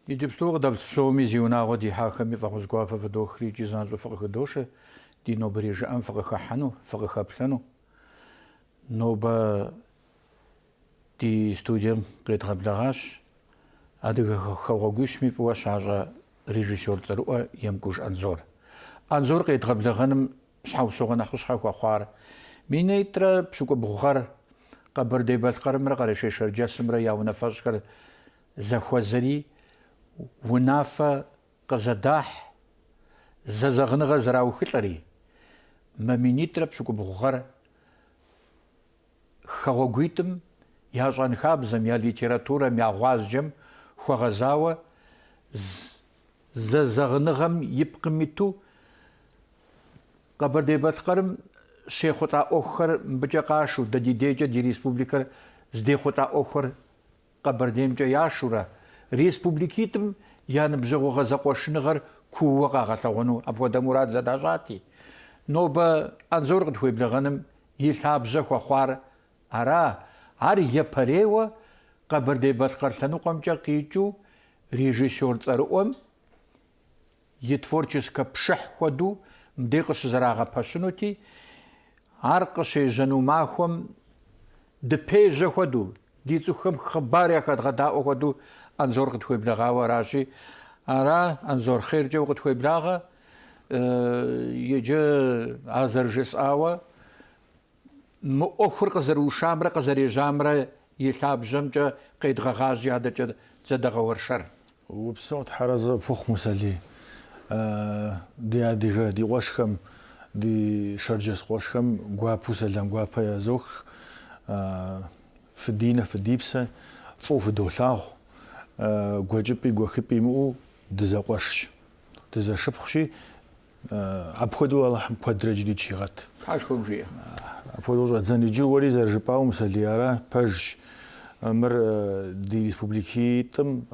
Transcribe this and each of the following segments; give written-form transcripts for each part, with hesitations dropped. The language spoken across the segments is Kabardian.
Иджыпсту къыдэплъ псоми зи унагъуэ дихьахэми фӏэхъус гуапэ фыдохри икӏи занщӏэу фыкъыхыдошэ, ди нобэрей жыӏэм фыкъыхыхьэну, фыкъыхэплъэну. Нобэ ди студием къедгъэблэгъащ адыгэ хэгъуэгуищми фӏыуэ щащӏэ режиссер цӏэрыӏуэ Емкӏуж Анзор. Анзор къедгъэблэгъэным щхьэусыгъуэ нэхъыщхьэ хуэхъуар 2070 гъэр Къэбэрдей-Балъкъэрымрэ Къэрэшей-Шэрджэсымрэ я унафэщӏхэр зэхуэзэри унафэ къызэдахь, зэзэгъыныгъэ зэраухылӏэри, мы 2070 гъэр хэгъуэгуитӏым я щӏэнхабзэм, я литературэм, я гъуазджэм хуэгъэзауэ зэзэгъыныгъэм и пкъым иту Къэбэрдей-Балъкъэрым щехъулӏа ӏуэхухэр мыбыкӏэ къашэу, дэ ди дейкӏэ ди республикэр здехъулӏа ӏуэхухэр Къэбэрдеймкӏэ яшэурэ, республикитӏым я ныбжьэгъугъэ зэкъуэшыныгъэр кууэ къагъэлъэгъуэну апхуэдэ мурад зэдащӏати, нобэ Анзор къытхуеблэгъэным и лъабжьэ хуэхъуар ара, ар япэрейуэ Къэбэрдей-Балъкъэр лъэныкъуэмкӏэ къикӏыу режиссер цӏэрыӏуэм и творческэ пшыхь хуэдэу мыбдей къыщызэрагъэпэщынути, ар къыщежьэну махуэм дыпежьэ хуэдэу, ди цӏыхухэм хъыбар яхэдгъэдаӏуэ хуэдэу Анзор къытхуеблэгъауэ аращи, ара, Анзор, хъеркӏэ укъытхуеблагъэ, иджы а зэрыжысӏауэ, Мы ӏуэхур къызэрыушамрэ къызэрежьамрэ и лъабжьэмкӏэ къедгъэгъажьи адэкӏэ зэдэгъэуэршэр. Упсэу, Тхьэразэ пхухъу, Мусэлий. Ди адыгэ, ди къуэшхэм, ди шэрджэс къуэшхэм гуапэу сэлам гуапэ язох. Фыдинэ, фыдипсэ, фӏыуэ фыдолъагъу. Гуэкӏыпӏи гуэхыпӏи имыӏэу дызэкъуэшщ, дызэшыпхъущи, Апхуэдэу Алыхьым куэдрэ иджыри тщигъэт. Тхьэшхуэм жиӏэ. Апхуэдэу щӏэдзэн. Иджы уэри зэрыжыпӏауэ, Мусэлий, ара, пэжщ. Мыр ди республикитӏым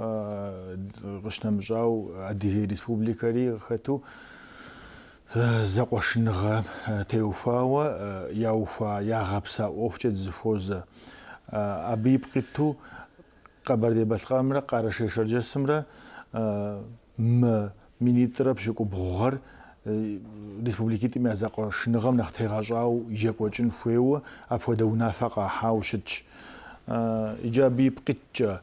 къыщынэмыщӏауэ Адыгей республикэри хэту зэкъуэшыныгъэ теухуауэ яухуа, ягъэпса ӏуэхукӏэ дызэхуозэ. Абы ипкъ иту Къэбэрдей-Балъкъэрымрэ Къэрэшей-Шэрджэсымрэ Мы 2070 гъэр республикитӏым я зэкъуэшыныгъэм нэхъ тегъэщӏауэ екӏуэкӏын хуейуэ апхуэдэ унафэ къахьауэ щытщ. Иджы абы ипкъ иткӏэ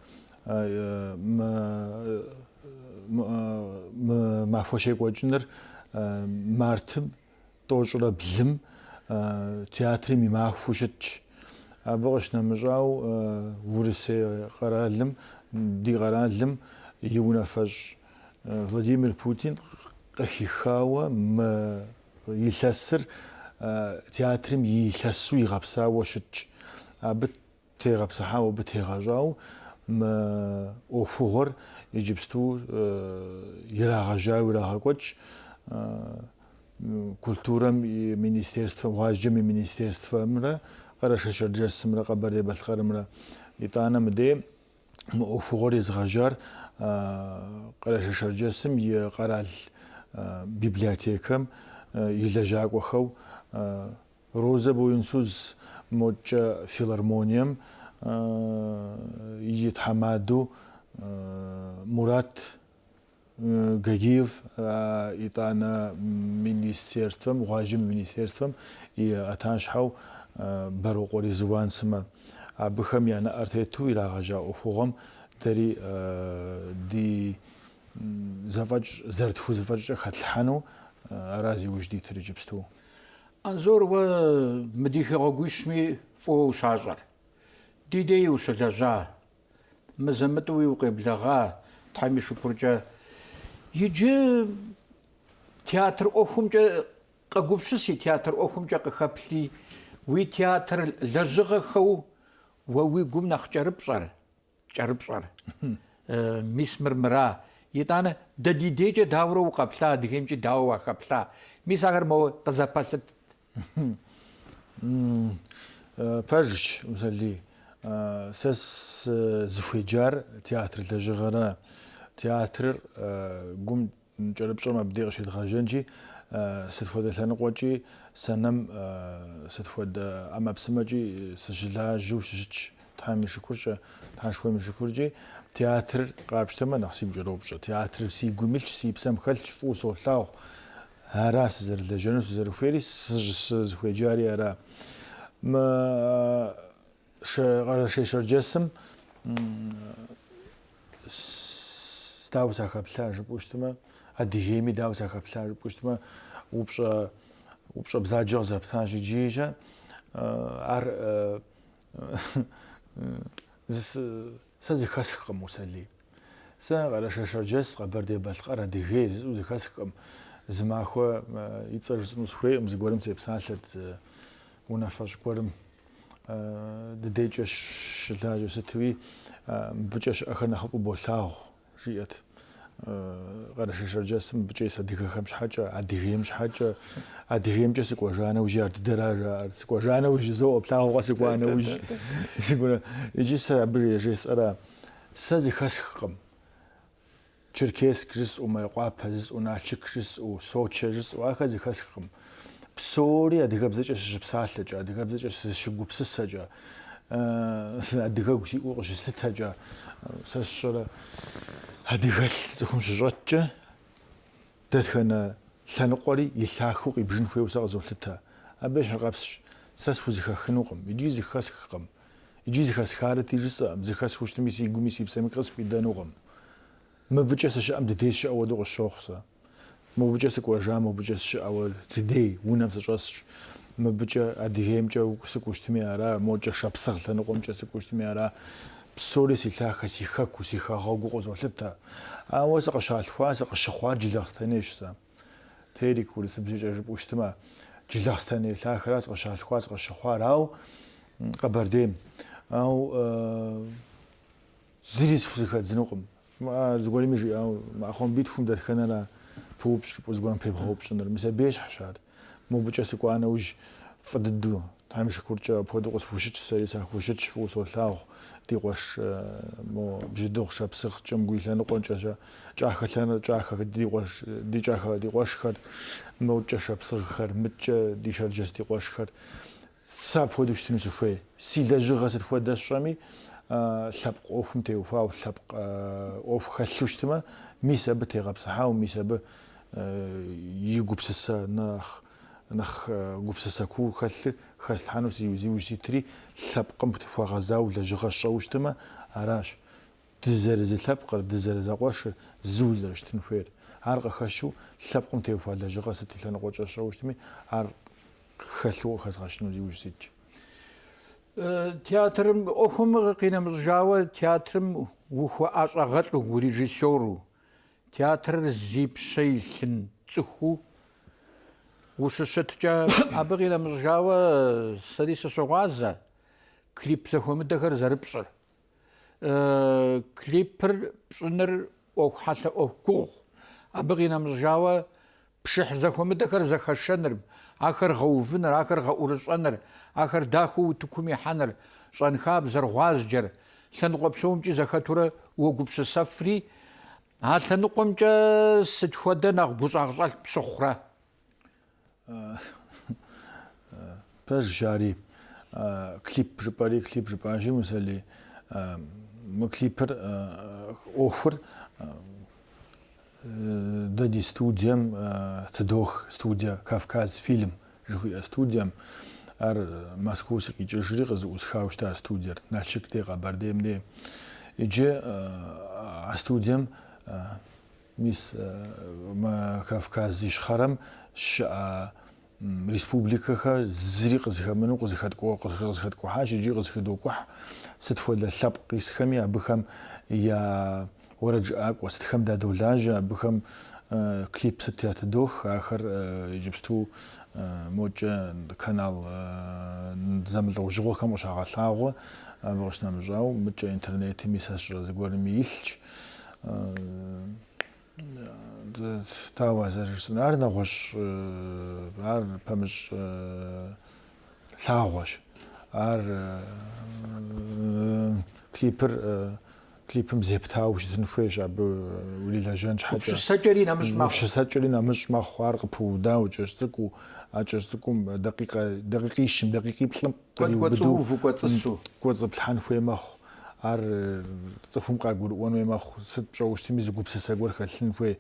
мы махуэ щекӏуэкӏыныр мартым 13-м театрым и махуэу щытщ. Абы къыщынэмыщӏауэ Урысей къэралым, ди къэралым и унафэщӏ Владимир Путин къыхихауэ мы илъэсыр театрым и илъэсу игъэпсауэ щытщ. Абы тегъэпсыхьауэ, абы тегъэщӏауэ мы ӏуэхугъуэр иджыпсту ирагъэжьауэ ирагъэкӏуэкӏ культурэм и министерствэм, гъуазджэм и министерствэмрэ Къэрэшей-Шэрджэсымрэ Къэбэрдей-Балъкъэрымрэ. Итӏанэ мыдей мы ӏуэхугъуэр езыгъэжьар Къэрэшей-Шэрджэсым и къэрал библиотекэм и лэжьакӏуэхэу Розэ Боюнсуз модкӏэ филармонием и тхьэмадэу Мурат Гагиев, итӏанэ министерствэм, гъуазджэм и министерствэм и ӏэтащхьэу Бэрокъуэ Резуан сымэ. Абыхэм я нэӏэр тету ирагъэжьа ӏуэхугъуэм дэри ди зэфӏэкӏ зэрытхузэфӏэкӏкӏэ хэтлъхьэну ара зи ужь дитыр иджыпсту. Анзор, уэ мы ди хэгъуэгуищми фӏыуэ ущащӏэр. Ди деи ущылэжьа, мызэ-мытӏэуи укъеблэгъа, Тхьэм и шыкуркӏэ. Иджы театр ӏуэхумкӏэ къэгупсыси, театр ӏуэхумкӏэ къыхэплъи, уи театр лэжьыгъэхэу уэ уи гум нэхъ кӏэрыпщӏэр. Кӏэрыпщӏэр. Мис мыр мыра. Итӏанэ, дэ ди дейкӏэ дауэрэ укъэплъа, Адыгеймкӏи дауэ уахэплъа? Мис ахэр моуэ къызэпэлъыт. Пэжщ, Мусэлий. Сэ сызыхуеджар театр лэжьыгъэра. Театрыр гум Кӏэрыпщӏэм абдей къыщедгъэжьэнщи, сыт хуэдэ лъэныкъуэкӏи сценэм сыт хуэдэ ӏэмэпсымэкӏи сыщылажьэу щыщытщ. Тхьэм и шыкуркӏэ, Тхьэшхуэм и шыкуркӏи, театрыр къапщтэмэ, нэхъ сигу кӏэропщӏэ. Театрыр си гум илъщ, си псэм хэлъщ, фӏыуэ солъагъу. Ара сызэрылэжьэну сызэрыхуейри, сызыхуеджари ара. Мы Къэрэшей-Шэрджэсым дауэ сахэплъа жыпӏэу щытмэ, Адыгейми дауэ сахэплъа жыпӏэу щытмэ, упщӏэ упщӏэ бзаджэ къызэптащ иджыи-щэ. Ар сэ зыхэсхкъым, Мусэлий. Сэ Къэрэшей-Шэрджэс, Къэбэрдей-Балъкъэр, Адыгей жысӏэу зыхэсхкъым. Зы махуэ и цӏэр жысӏэну сыхуейкъым, зыгуэрым сепсалъэт, зы унафэщӏ гуэрым дыдейкӏэ щылажьэу сытуи, мыбыкӏэ щыӏэхэр нэхъыфӏу болъагъу, жиӏэт. Къэрэшей-Шэрджэсым мыбыкӏэ ис адыгэхэм щхьэкӏэ, Адыгейм щхьэкӏэ, Адыгеймкӏэ сыкӏуэжа нэужьи ар дыдэра жаӏэр. Сыкӏуэжа нэужь жызоӏэ, плъагъукъэ сыкӏуа нэужь. Иджы сэ абы жесӏэра, сэ зыхэсхкъым. Черкесск жысӏэу, Майкъуапэ жысӏэу, Налшык жысӏэу, Сочэ жысӏэу, ахэр зыхэсхкъым. Псори адыгэбзэкӏэ сыщыпсалъэкӏэ, адыгэбзэкӏэ сыщыгупсысэкӏэ, адыгэгу сиӏэу къыщыслъытэкӏэ, сэ сщӏэрэ адыгэлъ цӏыхум щыщӏэткӏэ, дэтхэнэ лъэныкъуэри и лъахэу къибжын хуейуэ сэ къызолъытэ. Абы ещхьыркъэпсщ, сэ схузэхэхынукъым, икӏи зыхэсхкъым. Икӏи зыхэсхарэти жысӏэкъым, зыхэсхыу щытми си гуми си псэми къысхуидэнукъым. Мыбыкӏэ сыщыӏэм дыдей сыщыӏэ хуэдэу къысщохъу сэ. Мобыкӏэ сыкӏуэжа, мобыкӏэ сыщыӏэуэ дыдей унэм сыщӏэсщ. Мыбыкӏэ Адыгеймкӏэ сыкӏуэу щытми ара, мокӏэ Шапсыгъ лъэныкъуэмкӏэ сыкӏуэу щытми ара. Псори си лъахэ, си хэку, си хэгъэгуу къызолъытэ. Ауэ сыкъыщалъхуа, сыкъыщыхъуар Джылахъстэнейщ сэ. Терек урысыбзэкӏэ жыпӏэу щытмэ, Джылахъстэней лъахэра сыкъыщалъхуа, сыкъыщыхъуар, ауэ Къэбэрдейм. Ауэ зыри схузэхэдзынукъым. Зыгуэрми жиӏауэ, мы ӏэхъуамбитхум дэтхэнэра пыупщӏ жыпӏэу зыгуэрым пебгъэупщӏыныр. Мис абы ещхьщ ар. Мобыкӏэ сыкӏуа нэужь фӏы дыдэу, Тхьэм и шыкуркӏэ апхуэдэу къысхущытщ, сэри сахущытщ, фӏыуэ солъагъу ди къуэш мо Бжьэдыгъу, Шапсыгъ, Кӏэмгуий лъэныкъуэкӏэ, Кӏахэ лъэныкъуэ, Кӏахэ ди къуэш, ди Кӏахэ ди къуэшхэр, мокӏэ Шапсыгъхэр, мыткӏэ ди Шэрджэс ди къуэшхэр. Сэ апхуэдэу щытыну сыхуей. Си лэжьыгъэ сыт хуэдэ сщӏэми, лъэпкъ ӏуэхум теухуауэ, лъэпкъ ӏуэху хэлъу щытмэ, мис абы тегъэпсыхьауэ, мис абы и гупсысэ нэхъ нэхъ гупсысэ куу хэлъыр хэслъхьэну си ужь ситри, лъэпкъым хуэгъэзауэ лэжьыгъэ сщӏэуэ щытмэ, аращ. Дызэрызылъэпкъыр, дызэрызэкъуэшыр, зыуэ зэрыщытын хуейр. Ар къыхэщу лъэпкъым теухуа лэжьыгъэ сыт и лъэныкъуэкӏэ сщӏэуэ щытми, ар хэлъу къыхэзгъэщыну зи ужь ситщ. Театрым ӏуэхум къинэмыщӏыжауэ, театрым ухуэӏэщӏагъэлӏу, урежиссёру, театрыр зи пщэ илъын цӏыхуу ущыщыткӏэ, абы къинэмыщӏыжауэ сэри сыщыгъуазэ клип зэхуэмыдэхэр зэрыпщӏыр. Клипыр пщӏыныр ӏуэху хьэлъэ, ӏуэху гугъу. Абы къинэмыщӏыжауэ пшыхь зэхуэмыдэхэр зэхэшэныр, ахэр гъэувыныр, ахэр гъэӏурыщӏэныр, ахэр дахэу утыкум ихьэныр, щӏэнхабзэр, гъуазджэр лъэныкъуэ псомкӏи зэхэтурэ уогупсысэфри, а лъэныкъуэмкӏэ сыт хуэдэ нэхъ гущӏагъщӏэлъ пщыхъурэ? Пэжщ ари. Клип жыпӏэри, клип жыпӏащи, Мусэлий, мы клипыр ӏуэхур дэ ди студием тыдох, студие Кавказ фильм жыхуиӏэ студием. Ар Москва сыкъикӏыжри къызэӏусхауэ щыта студиер, Налшык дей, Къэбэрдейм дей. Иджы а студием Мис мы Кавказ Ищхъэрэм щыӏэ республикэхэр зыри къызыхэмыну къызыхэткӏухьащ икӏи къызыхыдокӏухь. Сыт хуэдэ лъэпкъ исхэми абыхэм я уэрэджыӏакӏуэ сытхэм дадолажьэ, абыхэм клип сыт ятыдох, ахэр иджыпсту мокӏэ канал зэмылӏэужьыгъуэхэм къыщагъэлъагъуэ, абы къыщынэмыщӏауэ мыкӏэ интернетми сэ сщӏэ зыгуэрми илъщ. Дауэ зэрыжысӏэн, ар нэгъуэщӏ, ар пэмыщӏ лъагъуэщ. Ар клипыр. Клипым зептауэ щытын хуейщ абы урилэжьэн щхьэкӏэ. Гупсысэкӏэри нэмыщӏ мэхъу. Гупсысэкӏэри нэмыщӏ мэхъу, ар къыпыудауэ кӏэщӏ цӏыкӏуу, а кӏэщӏ цӏыкӏум дакъикъэ, дакъикъищым, дакъикъиплӏым къриубыдэу Кӏуэцӏыуву, кӏуэцӏыплъхьэн хуей мэхъу. Ар цӏыхум къагурыӏуэн хуей мэхъу, сыт пщӏэуэ щытми зы гупсысэ гуэр хэлъын хуей.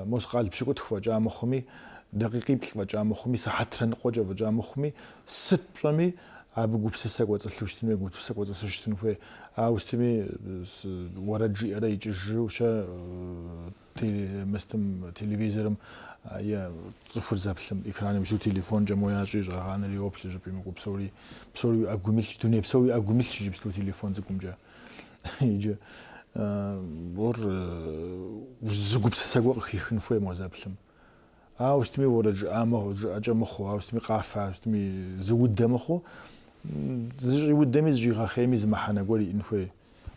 Москъал пщыкӏутху фӏэкӏа мыхъуми, дакъикъиплӏ фӏэкӏа мыхъуми, сыхьэтрэ ныкъуэкӏэ фӏэкӏа мыхъуми, сыт пщӏэми, абы гупсысэ кӏуэцӏылъу щытын хуей, гупсысэ кӏуэцӏылъу щытын хуей. Ауэ сытми уэрэд жиӏэрэ икӏыжу щэ мыстым телевизорым е цӏыхур зэплъым экраным ису телефонкӏэ мо ящӏи щӏагъанэри йоплъ зыщӏыпӏи мыкӏуэу псори, псори уи ӏэгум илъщ, дуней псо уи ӏэгум илъщ иджыпсту телефон цӏыкӏумкӏэ. Иджы мор зы гупсысэ гуэр къыхихын хуей мо зэплъым. Ауэ сытми уэрэд жыӏа мыхъу, жыӏэкӏэ мыхъуу, ауэ сытми къафэ, ауэ сытми зы удэ мыхъуу, зыщӏиудэми зыщӏигъэхъейми зы мыхьэнэ гуэр иӏэн хуей.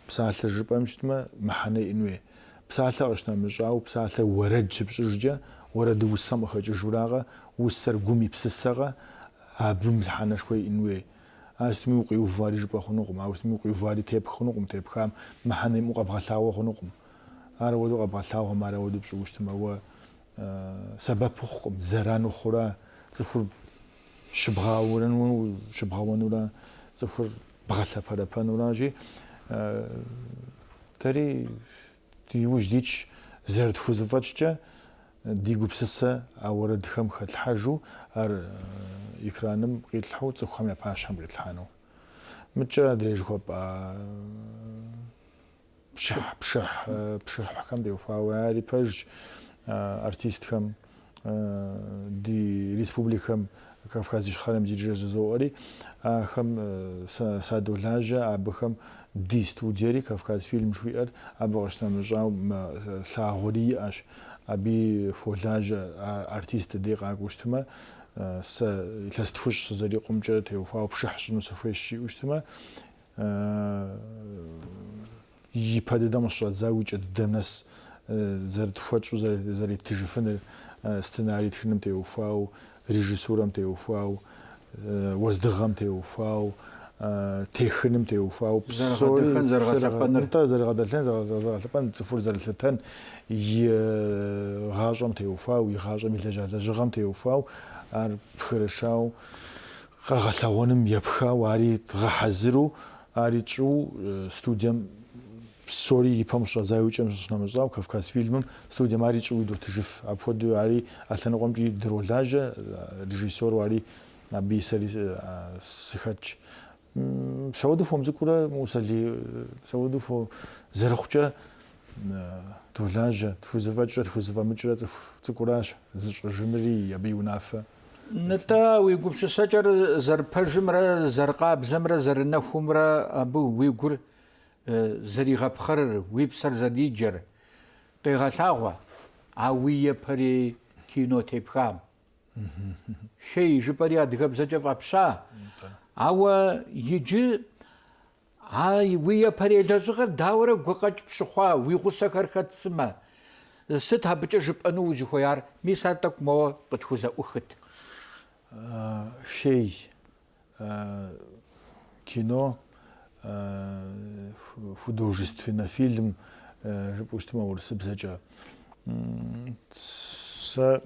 Псалъэ жыпӏэм щытмэ, мыхьэнэ иӏэн хуей. Псалъэ къыщынэмыщӏауэ, псалъэ уэрэд щыпщӏыжкӏэ, уэрэд усэм къыхэкӏыжуракъэ, усэр гум и псысэкъэ, абы мыхьэнэшхуэ иӏэн хуей. Ауэ сытми укъиуву ари жыпӏэ хъунукъым, ауэ сытми укъиуву ари тепх хъунукъым, тепхам мыхьэнэ имыӏэу къэбгъэлъагъуэ хъунукъым. Ар ауэдэу къэбгъэлъагъуэмэ, ар ауэдэу пщӏыуэ щытмэ, уэ сэбэп ухъукъым, зэран ухъура, цӏыхур щыбгъауэну, щыбгъэуэнура, цӏыхур бгъэлъэпэрэпэнуращи, дэри Ди иужь дитщ зэрытхузэфӏэкӏкӏэ ди гупсысэ а уэрэдхэм хэтлъхьэжу, ар экраным къитлъхьэу цӏыхухэм я пащхьэм къитлъхьэну. Мыдкӏэ адрей жыхуэпӏа пшыхь, пшыхь, пшыхьхэм теухуауэ ари пэжщ артистхэм ди республикэм, Кавказ Ищхъэрэм дежкӏэ жызоӏэри, ахэм садолажьэ, абыхэм ди студиери, Кавказ фильм жыхуиӏэр, абы къыщынэмыщӏауэ лъагъуэри иӏэщ. Абыи хуолажьэ артист дей къакӏуэу щытмэ, сэ илъэс тхущӏ сызэрикъумкӏэ теухуауэ пшыхь сщӏыну сыхуейщ жиӏэу щытмэ, Ипэ дыдэм къыщыщӏэдзауэ икӏэ дыдэм нэс зэрытхуэтщӏу зэреттыжыфыныр, сценарий тхыным теухуауэ, режиссурэм теухуауэ, уэздыгъэм теухуауэ, техыным теухуауэ, псори Зэрыгъэдэхэн, зэрыгъэлъэпӏэныр. Нтӏэ, зэрыгъэдэлъэн, зэрыгъэлъэпӏэн, цӏыхур зэрылъытэн, и гъащӏэм теухуауэ, и гъащӏэм илэжьа лэжьыгъэм теухуауэ, ар пхырышауэ къэгъэлъэгъуэным епхауэ, ари дгъэхьэзыру, Ари тщӏыу студием псори и пэм къыщыщӏэдзауэ и кӏэм щынэмыщӏауэ, Кавказ фильмым студием ари тщӏыуи дотыжыф. Апхуэдэу ари а лъэныкъуэмкӏи дролажьэ, режиссеру ари абыи сэри сыхэтщ. Мис ауэдэу хуэм цӏыкӏуурэ, Мусали, мис ауэдэу хуэ зэрыхъукӏэ долажьэ, тхузэфӏэкӏрэ тхузэфӏэмыкӏрэ цӏыху цӏыкӏуращ зыщӏыжынри абы и унафэ. Нтӏэ, уи гупсысэкӏэр зэрыпэжымрэ зэрыкъабзэмрэ зэрынэхумрэ абы уи гур зэригъэпхъэрыр, уи псэр зэриджэр къегъэлъагъуэ а уи япэрей кино тепхам. Хей жыпӏэри адыгэбзэкӏэ фӏэпща. Ауэ иджы А уи япэрей лэжьыгъэр дауэрэ гукъэкӏ пщыхъуа, уи гъусэхэр хэт сымэ? Сыт абыкӏэ жыпӏэну узыхуеяр? Мис ар тӏэкӏу моуэ къытхузэӏухыт. Хей кино, художественнэ фильм жыпӏэу щытмэ урысыбзэкӏэ. Сэ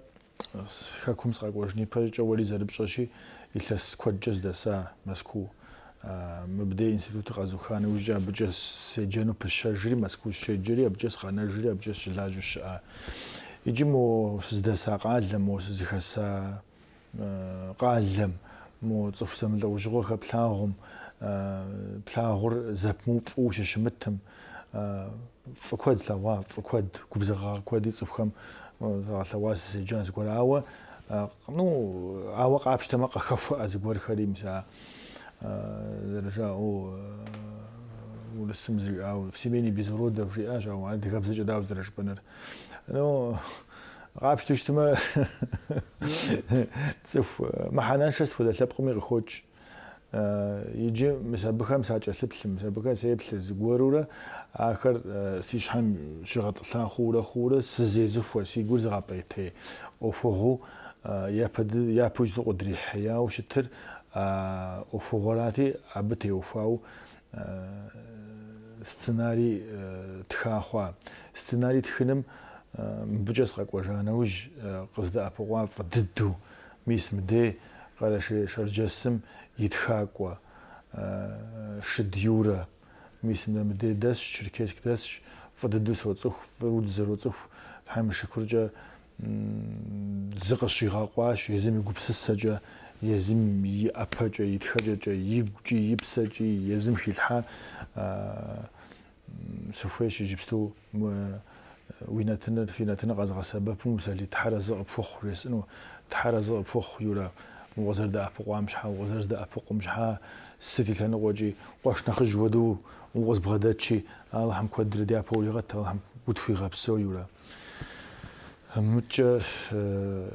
Хэкум сыкъэкӏуэжын ипэкӏэ уэри зэрыпщӏэщи, илъэс куэдкӏэ сыдэса Мэзкуу. Мыбдей институтыр къэзуха нэужькӏэ абыкӏэ седжэну пысщэжри, Мэзкуу сыщеджэри, абыкӏэ сыкъэнэжри, абыкӏэ сыщылажьэу щыӏа. Иджы мо сыздэса къалэм, мо сызыхэса къалэм, мо цӏыху зэмылӏэужьыгъуэхэр плъагъум, плъагъур зэпымыу фӏыуэ щыщымытым, Фӏы куэд слъэгъуа, фӏы куэд, губзыгъагъэ куэди цӏыхухэм сагъэлъэгъуа, сызэджа зыгуэр. Ауэ, ну, ауэ къапщтэмэ, къыхэхуэӏэ зыгуэрхэри, мис а зэрыжаӏэу урысым жиӏауэ, в семье не без уродов жиӏащ, ауэ адыгэбзэкӏэ дауэ зэрыжыпӏэнур? Ну, къапщтэу щытмэ, цӏыху мыхьэнэншэ сыт хуэдэ лъэпкъми къыхокӏ. Иджы мис абыхэм сакӏэлъыплъым, мис абыхэм сеплъ зыгуэрурэ, ахэр си щхьэм щыгъэтӏылъа хъуурэ хъуурэ сызезыхуэ, си гур зыгъэпӏейтей ӏуэхугъуэу япэу иджыпсту къыдрихьеяуэ щытыр а ӏуэхугъуэрати, абы теухуауэ. Сценарий тха хъуа. Сценарий тхыным мыбыкӏэ сыкъэкӏуэжа нэужь къыздэӏэпыкъуа фӏы дыдэу, мис мыдей Къэрэшей-Шэрджэсым и тхакӏуэ Шыд Юрэ. Мис мыдей дэсщ, Черкесск дэсщ, фӏы дыдэу соцӏыху, фӏыуэ дызэроцӏыху, Тхьэм и шыкуркӏэ зыкъысщӏигъэкъуащ езым и гупсысэкӏэ, езым и ӏэпэкӏэ, и тхэкӏэкӏэ, игукӏи, и псэкӏи, езым хилъхьа сыхуейщ иджыпсту мы уи нэтыныр, фи нэтыныр къэзгъэсэбэпу Мусэлий Тхьэр арэзы къыпхухъу жесӏэну. Тхьэр арэзы къыпхухъу, Юрэ, укъызэрыдэӏэпыкъуам щхьа, укъызэрыздэӏэпыкъум щхьа, сыт и лъэныкъуэкӏи, къуэш нэхъыжь хуэдэу укъызбгъэдэтщи, Алыхьым куэдрэ дяпэ уригъэт, Алыхьым утхуигъэпсэу, Юрэ. Мыдкӏэ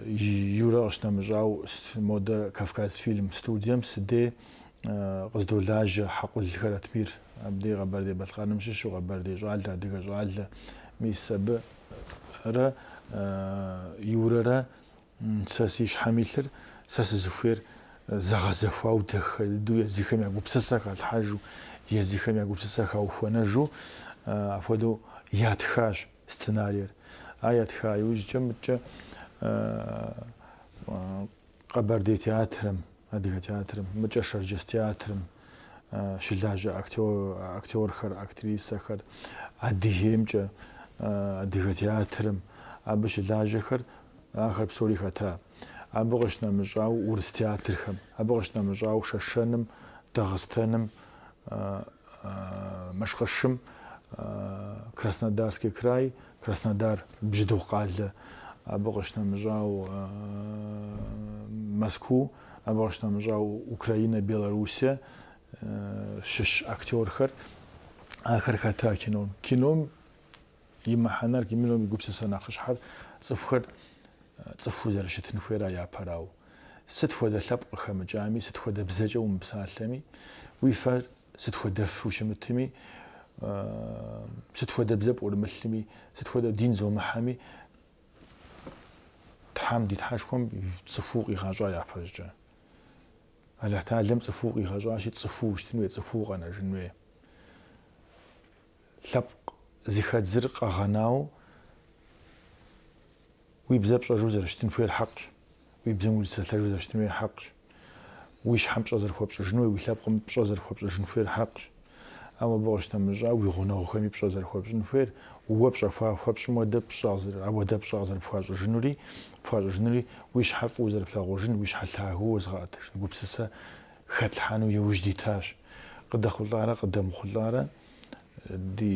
Юрэ къыщынэмыщӏау модэ Кавказ фильм студием сыдей къыздолажьэ Хьэкъулхэ Ратмир, абдей Къэбэрдей-Балъкъэрым щыщу, къэбэрдей щӏалэ, адыгэ щӏалэ. Мис абырэ Юрэрэ сэ си щхьэм илъыр, сэ сызыхуейр зэгъэзэхуау дахэ дыдэу езыхэм я гупсысэ халъхьэжу, езыхэм я гупсысэ хаухуэнэжу апхуэдэу ятхащ. Сценариер. Ар ятха иужькӏэ мыдкӏэ Къэбэрдей театрым, Адыгэ театрым, мыдкӏэ Шэрджэс театрым щылажьэ актерхэр, актрисэхэр, Адыгеймкӏэ Адыгэ театрым абы щылажьэхэр, ахэр псори хэта. Абы къыщынэмыщӏау урыс театрхэм, абы къыщынэмыщӏау Шэшэным, Дагъыстэным, Мэшкъэшым, Краснодарский край, Краснодар, Бжьэдыгъу къалэ, абы къыщынэмыщӏау Мэзкуу, абы къыщынэмыщӏау Украинэ, Белоруссие щыщ актерхэр, ахэр хэта кином. Кином и мыхьэнэр, кином и гупсысэ нэхъыщхьэр цӏыхухэр цӏыхуу зэрыщытын хуейра япэрауэ. Сыт хуэдэ лъэпкъ къыхэмыкӏами, сыт хуэдэ бзэкӏэ умыпсалъэми, уи фэр сыт хуэдэфэу щымытми, сыт хуэдэ бзэ пӏурымылъми, сыт хуэдэ дин зомыхьэми, Тхьэм, ди Тхьэшхуэм цӏыхуу укъигъэщӏа япэщӏыкӏэ. Алыхьталэм цӏыхуу укъигъэщӏащи, цӏыхуу ущытын хуей, цӏыхуу укъэнэжын хуей. Лъэпкъ зыхэдзыр къэгъэнауэ Уи бзэ пщӏэжу зэрыщытын хуейр хьэкъщ, уи бзэм урипсэлъэжу зэрыщытын хуейр хьэкъщ, уи щхьэм пщӏэ зэрыхуэпщӏыжын хуейр, уи лъэпкъым пщӏэ зэрыхуэпщӏыжын хуейр хьэкъщ. Ауэ абы къыщынэмыщӏа уи гъунэгъухэми пщӏэ зэрыхуэпщӏын хуейр, уэ пщӏэ хуэпщӏым хуэдэ пщӏэ, апхуэдэ пщӏэ къызэрыпхуащӏыжынури, пхуащӏыжынури уи щхьэр фӏыуэ зэрыплъагъужын, уи щхьэ лъагэу уэзыгъэӏэтыжын гупсысэ хэтлъхьэну иужь дитащ. Къыдэхъулӏарэ къыдэмыхъулӏарэ ди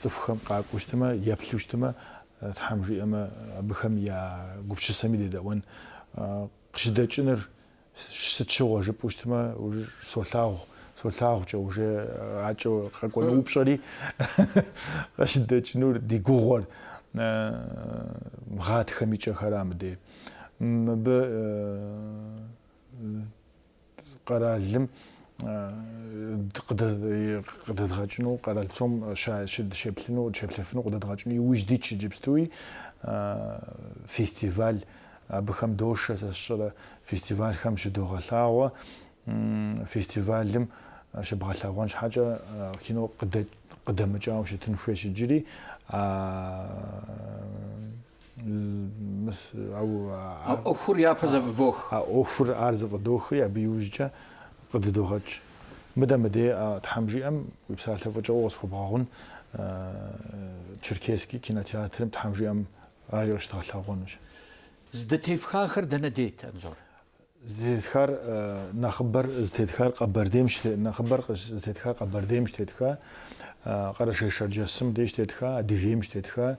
цӏыхухэм къакӏуэу щытмэ, еплъу щытмэ, Тхьэм жиӏэмэ, абыхэм я гупсысэми дедэӏуэн къыщыдэкӏыныр сыт щыгъуэ жыпӏэу щытмэ, солъагъу, солъагъукӏэ уже акӏэ къэкӏуэну упщӏэри къыщыдэкӏынур ди гугъуэр гъатхэм и кӏэхэра мыдей. Мыбы Къэралым къыдэдгъэкӏыну, къэрал псом щеплъыну, щеплъыфыну къыдэдгъэкӏыну иужь дитщ иджыпстуи фестиваль абыхэм дошэ, сэ сщӏэрэ, фестивальхэм щыдогъэлъагъуэ. Фестивалым щыбгъэлъэгъуэн щхьэкӏэ кино къыдэмыкӏауэ щытын хуейщ иджыри. А ӏуэхур япэ зэфӏывох. А ӏуэхур ар зэфӏыдохри, абы иужькӏэ къыдыдогъэкӏ. Мыдэ мыдей Тхьэм жиӏэм, уи псалъэ фӏыкӏэ къысхуэбгъэгъун, Черкесский кинотеатрым Тхьэм жиӏэм ари къыщыдгъэлъэгъуэнущ. Здытефхахэр дэнэ дейт, Анзор? Зытетхар нэхъыбэр зытетхар Къэбэрдейм нэхъыбэр зытетхар Къэбэрдейм щытетха, Къэрэшей-Шэрджэсым деж щытетха, Адыгейм щытетха,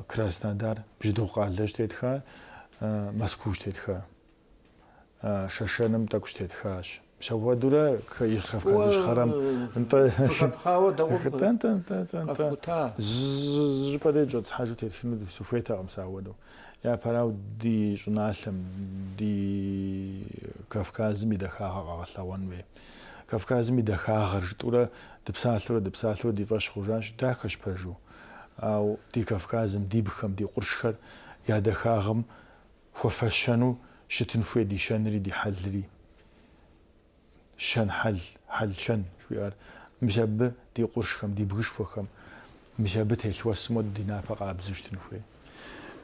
Краснодар, Бжьэдыгъу къалэ щытетха, Мэзкуу щытетха. Шэшэным тӏэкӏу щытетхащ. Мис апхуэдэурэ Кавказ Ищхъэрэм нтӏэ. Фыхэпхъауэ дэгъуэу Нтӏэ, нтӏэ, нтӏэ, нтӏэ, нтӏэ. къэфхута. Зы щӏыпӏэ деж щӏэтӏысхьэжу тетхыну сыхуейтэкъым сэ ауэдэу. Япэрауэ, ди щӏыналъэм, ди Кавказым и дахагъэ къэгъэлъэгъуэн хуей. Кавказым и дахагъэр жытӏэурэ дыпсалъэурэ дыпсалъэурэ ди фӏэщ хъужащ, дахэщ пэжу. Ауэ ди Кавказым, дибгхэм, ди къуршхэр я дахагъэм хуэфэщэну щытын хуей ди щэнри ди хьэлри. Щэн-хьэл, хьэл-щэн жыхуиӏэр. Мис абы ди къуршхэм, ди бгышхуэхэм, мис абы телъ уэсым хуэдэу ди напэ къабзэу щытын хуей.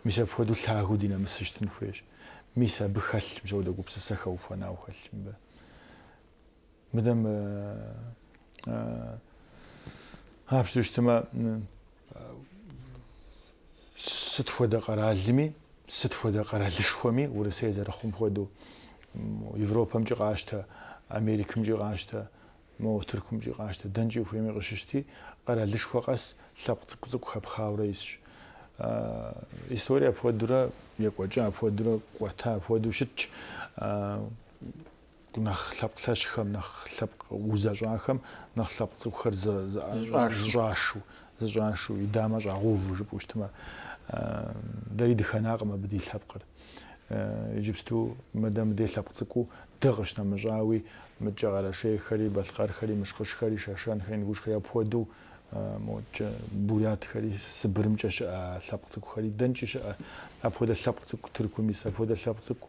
Мис апхуэдэу лъагэу ди нэмысыр щытын хуейщ. Мис абы хэлъщ, мис апхуэдэ гупсысэ хэухуэнауэ хэлъщ мыбы. Мыдэ мы къапщтэу щытмэ, сыт хуэдэ къэралми, сыт хуэдэ къэралышхуэми Урысей зэрыхъум хуэдэу, Европэмкӏи къащтэ, Америкэмкӏи къащтэ, мо Тыркумкӏи къащтэ, дэнкӏи ухуейми къыщыщти, къэралышхуэ къэс лъэпкъ цӏыкӏу-цӏыкӏу хэпхъаурэ исщ. Историе апхуэдэурэ екӏуэкӏа, апхуэдэурэ кӏуэта, апхуэдэу щытщ. Нэхъ лъэпкъ лъэщхэм, нэхъ лъэпкъ узэщӏахэм нэхъ лъэпкъ цӏыкӏухэр зыщӏашу, зыщӏашу, и дамэ щӏагъэуву жыпӏэу щытмэ, дэри дыхэнакъым абы ди лъэпкъыр. Иджыпсту мыдэ мыдей лъэпкъ цӏыкӏуу дэ къыщынэмыщӏауи, мыдкӏэ къэрэшейхэри, балъкъэрхэри, мышкъышхэри, шэшэнхэри, ингушхэри апхуэдэу мокӏэ бурятхэри, Сыбырымкӏэ щыӏэ лъэпкъ цӏыкӏухэри, дэнкӏи щыӏэ апхуэдэ лъэпкъ цӏыкӏу Тыркум ис, апхуэдэ лъэпкъ цӏыкӏу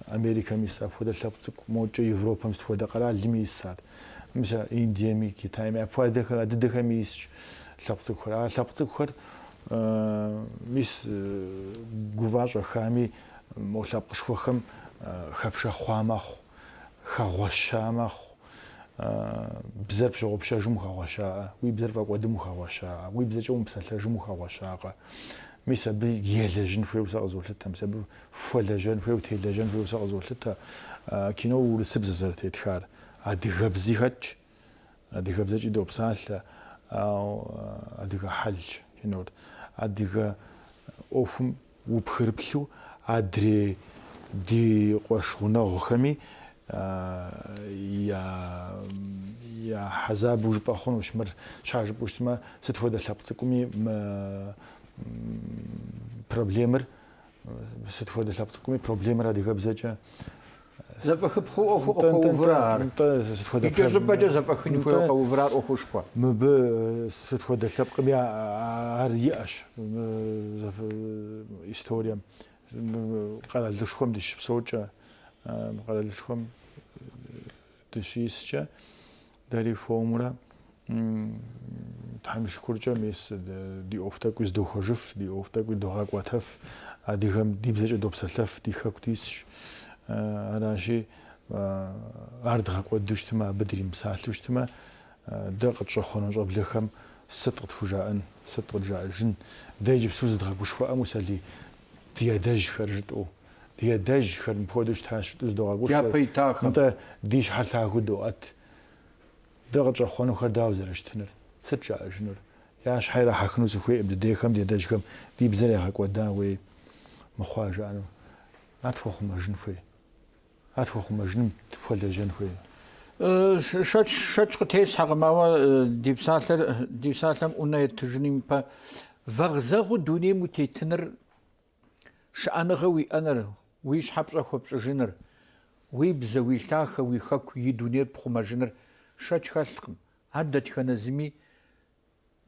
Америкэм ис, апхуэдэ лъэпкъ цӏыкӏу мокӏэ Европэм сыт хуэдэ къэралми ис ар. Мис а Индиеми, Китайми, апхуэдэхэр, адыдэхэми исщ лъэпкъ цӏыкӏухэр. А лъэпкъ цӏыкӏухэр мис гува щӏэхами мо лъэпкъышхуэхэм хэпшэхъуа мэхъу, хэгъуэща мэхъу. Бзэр пщыгъупщэжым ухэгъуэщаӏэ, уи бзэр фӏэкӏуэдым ухэгъуэщаӏэ, уи бзэкӏэ умыпсэлъэжым ухэгъуэщакъэ. Мис абы елэжьын хуейуэ сэ къызолъытэ, мис абы хуэлэжьэн хуейуэ, телэжьэн хуейуэ сэ къызолъытэ. Кинор урысыбзэ зэрытетхар, адыгэбзи хэтщ, адыгэбзэкӏи допсалъэ, ауэ адыгэ хьэлщ кинор. Адыгэ ӏуэхум упхырыплъу адрей ди къуэш гъунэгъухэми я я хьэзабу жыпӏэ хъунущ мыр щхьа жыпӏэу щытмэ, сыт хуэдэ лъэпкъ цӏыкӏуми мы проблемэр, сыт хуэдэ лъэпкъ цӏыкӏуми проблемэр адыгэбзэкӏэ Зэфӏэхыпхъэу ӏуэхуу къыхуэувра ар? Нтӏэ, сыт хуэдэ Икӏэщӏыпӏэкӏэ зэфӏэхын хуейуэ къэувра ӏуэхушхуэ? Мыбы сыт хуэдэ лъэпкъми ар иӏэщ историем. Къэралышхуэм дыщыпсэукӏэ, къэралышхуэм дыщискӏэ, Дэри хуэмурэ Тхьэм и шыкуркӏэ мис ди ӏуэху тӏэкӏуи зыдохуэжыф, ди ӏуэху тӏэкӏуи догъэкӏуэтэф, адыгэм ди бзэкӏэ допсэлъэф, ди хэку дисщ. Аращи, ар дгъэкӏуэду щытмэ, абы дримыпсалъэу щытмэ, дэ къытщӏэхъуэну щӏэблэхэм сыт къытхужаӏэн, сыт къыджаӏэжын? Дэ иджыпсту зыдгъэгушхуэӏэ, Мусэлий, ди адэжьхэр жытӏэу. Ди адэжьхэр мыпхуэдэу щытащ жытӏэу зыдогъэгушхуэ. Япэ итахэм. Нтӏэ, ди щхьэр лъагэу доӏэт. Дэ къытщӏэхъуэнухэр дауэ зэрыщытынур? Сыт жаӏэжынур? Я щхьэ ирахьэхыну сыхуейкъым дыдейхэм, ди адэжьхэм ди бзэр ягъэкӏуэда, уей, мыхъуа жаӏэну. Ар тхуэхъумэжын хуей. Ар тхуэхъумэжыным тхуэлэжьэн хуей. Шэч, шэч къытесхьэкъым, ауэ ди псалъэр, ди псалъэм ӏунэ еттыжыным ипэ, вэгъзэгъыу дунейм утетыныр Шыӏэныгъэ уиӏэныр, уи щхьэ пщӏэ хуэпщӏыжыныр, уи бзэ, уи лъахэ, уи хэку и дунейр пхъумэжыныр шэч хэлъкъым. Ар дэтхэнэ зыми,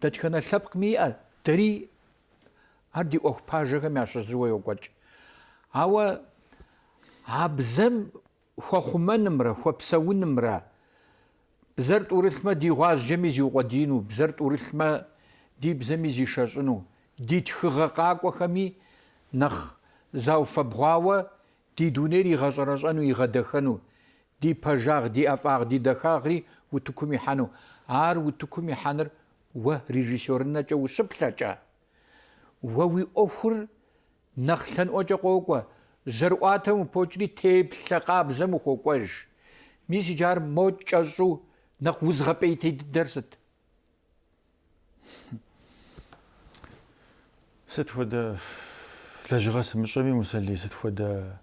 дэтхэнэ лъэпкъми иӏэ, дэри ар ди ӏуэху пажэхэм ящыщ зыуэ йокӏуэкӏ. Ауэ а бзэм хуэхъумэнымрэ хуэпсэунымрэ бзэр тӏурылъмэ ди гъуазджэми зиукъуэдиину, бзэр тӏурылъмэ ди бзэми зишэщӏыну, ди тхыгъэ къакӏуэхэми нэхъ зауфэбгъуауэ ди дунейр игъэщӏэрэщӏэну, игъэдэхэну, ди пэжагъ, ди ӏэфӏагъ, ди дахагъри утыкум ихьэну. Ар утыкум ихьэныр уэ режиссёрынэкӏэ ущыплъэкӏэ, уэ уи ӏуэхур Нэхъ лъэныкъуэкӏэ къокӏуэ, жьэрыӏуатэм упокӏри теплъэ къабзэм ухуокӏуэж. Мис иджы ар мо кӏэщӏу нэхъ узыгъэпӏейтей дыдэр сыт? Сыт хуэдэ лэжьыгъэ сымыщӏэми, Мусэлий, сыт хуэдэ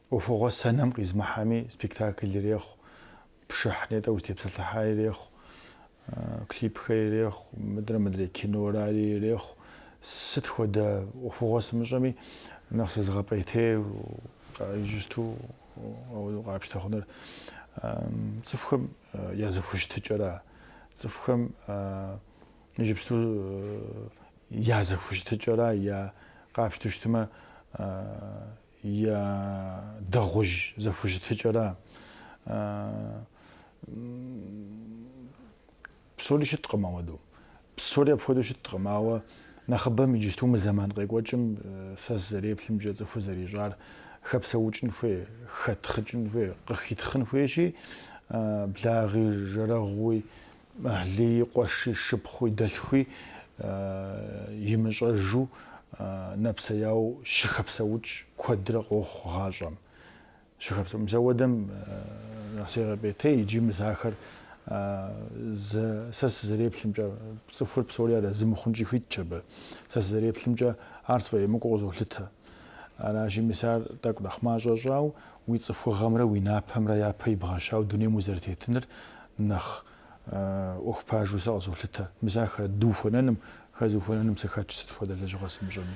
ӏуэхугъуэ сэ нэм къизмыхьэми, спектакль ирехъу, пшыхь нетӏэ узытепсэлъыхьа ирехъу, Клипхэр ирехъу, мыдрэ мыдрей кинорари ирехъу. Сыт хуэдэ ӏуэхугъуэ сымыщӏэми, нэхъ сызыгъэпӏейтей иджысту ауэдэу къапщтэ хъунур цӏыхухэм я зэхущытыкӏэра, цӏыхухэм иджыпсту я зэхущытыкӏэра, я къапщтэу щытмэ, я дэгъужь зэхущытыкӏэра. Псори щыткъым ауэдэу. Псори апхуэдэу щыткъым, ауэ нэхъыбэм иджысту мы зэман къекӏуэкӏым сэ сызэреплъымкӏэ цӏыхур зэрищӏар хэпсэукӏын хуей, хэтхъыкӏын хуей, къыхитхъын хуейщи, благъи, жэрэгъуи, ӏыхьлыи, къуэши, шыпхъуи, дэлъхуи имыщӏэжу нэпсеяуэ щыхэпсэукӏ куэдрэ къохъу гъащӏэм. Щыхэпсэу. Мис ауэдэм нэхъ сегъэпӏейтей, иджы мис ахэр сэ сызэреплъымкӏэ, цӏыхур псори арэзы мыхъункӏи хуитщ абы. Сэ сызэреплъымкӏэ, ар сфӏэемыкӏуу къызолъытэ. Аращи, мис ар тӏэкӏу нэхъ мащӏэ щӏауэ, уи цӏыхугъэмрэ уи напэмрэ япэ ибгъэщауэ дунейм узэрытетыныр нэхъ ӏуэху пажэу сэ къызолъытэ. Мис ахэр дыухуэнэным, хэзыухуэнэным сыхэтщ сыт хуэдэ лэжьыгъэ сымыщӏэми.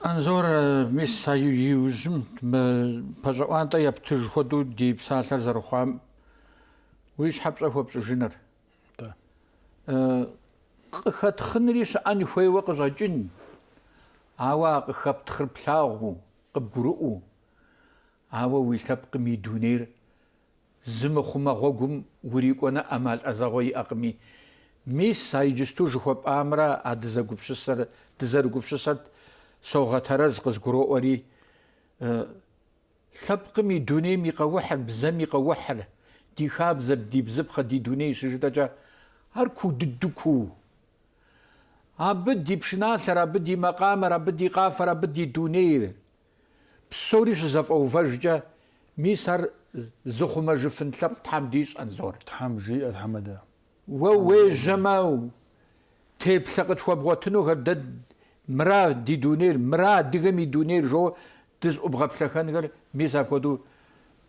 Анзор, мис а иужьым мы пэщӏэӏуантӏэ ептыж хуэдэу ди псалъэр зэрыхъуам уи щхьэ пщӏэ хуэпщӏыжыныр. Нтӏэ. Къыхэтхъынри щыӏэн хуейуэ къыщӏэкӏын, ауэ а къыхэптхъыр плъагъуу, къыбгурыӏуэу, ауэ уи лъэпкъым и дунейр зымыхъумэ гъуэгум урикӏуэну ӏэмал ӏэзэгъуэ иӏэкъыми, мис а иджысту жыхуэпӏамрэ а дызэгупсысэр, дызэрыгупсысэр согъэтэрэз къызгуроӏуэри, лъэпкъым и дунейм и къэухьыр, бзэм и къэухьыр, ди хабзэр, ди бзыпхъэ, ди дуней щыжытӏэкӏэ, ар куу дыдэу куу. Абы ди пшыналъэр, абы ди макъамэр, абы ди къафэр, абы ди дунейр. Псори щызэфӏэувэжкӏэ, мис ар зыхъумэжыфын лъэпкъ Тхьэм дищӏ, Анзор. Тхьэм жиӏэ, тхьэмадэ. Уэ уежьэмэ, теплъэ къытхуэбгъуэтынухэр дэ мыра ди дунейр, мыра адыгэм и дунейр жоуэ дызыӏубгъэплъэхэнхэр мис апхуэдэу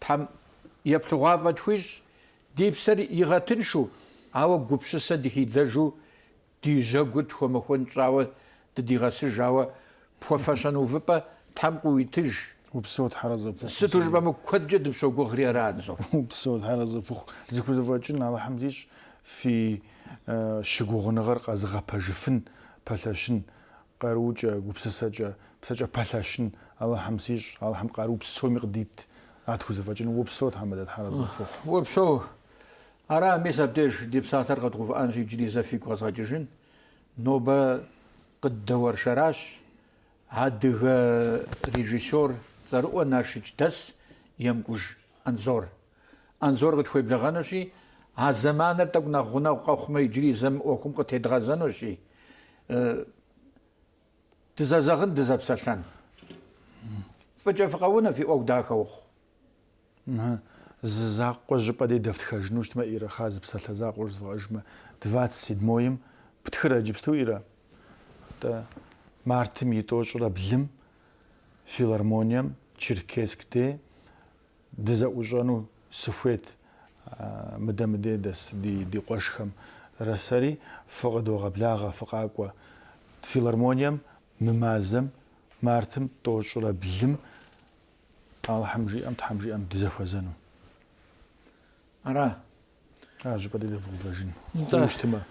Тхьэм еплъыгъуафӏэ тхуищӏ, ди псэр игъэтыншу, ауэ гупсысэ дыхидзэжу Ди жьэгур тхуэмыхуэн тщӏауэ дыдигъэсыж, ауэ пхуэфэщэн увыпӏэ Тхьэм къыуитыж. Упсэу, Тхьэразэ пхухъу. Сыту жыпӏэмэ, куэдкӏэ дыпщогугъри ара, Анзор. Упсэу, Тхьэразэ пхухъу. Зыхузэфӏэкӏын Алыхьым сищӏ фи щыгугъыныгъэр къэзыгъэпэжыфын, пэлъэщын, къарукӏэ, гупсысэкӏэ, псэкӏэ пэлъэщын Алыхьым сищӏ, Алыхьым къару псоми къыдит. Ар тхузэфӏэкӏыну. Упсэу, тхьэмадэ, Тхьэразэ пхухъу. Упсэу. Ара, мис абдеж ди псалъэр къэдгъэувыӏэнщ иджыри зэ фигу къэзгъэкӏыжын. Нобэ къыддэуэршэращ адыгэ режиссер цӏэрыӏуэ налшычдэс Емкӏуж Анзор. Анзор къытхуеблэгъэнущи, а зэманыр тӏэкӏу нэхъ гъунэгъу къэхъумэ иджыри зэ мы ӏуэхум къытедгъэзэнущи, дызэзэгъын, дызэпсэлъэн. Фӏыкӏэ фыкъэунэ, фи ӏуэху дахэ ухъу. Зы закъуэ жьыпӏэ дей дэфтхэжыну щытмэ, Ирэ, кхъа, зы псалъэ закъуэ жызвгъэӏэжмэ, 27-м птхырэ иджыпсту, Ирэ? Атӏэ, мартым и тӏощӏрэ блым филармонием Черкесск дей дызэӏущӏэну сыхуейт мыдэ мыдей дэс ди къуэшхэм рэ сэри, фыкъыдогъэблагъэ, фыкъакӏуэ. Филармонием мы мазэм, мартым тӏощӏрэ блым Алыхьым жиӏэм, Тхьэм жиӏэм дызэхуэзэну. Ара? А жьыпӏэ дей дэвгъэувэжын. Хъуну щытмэ.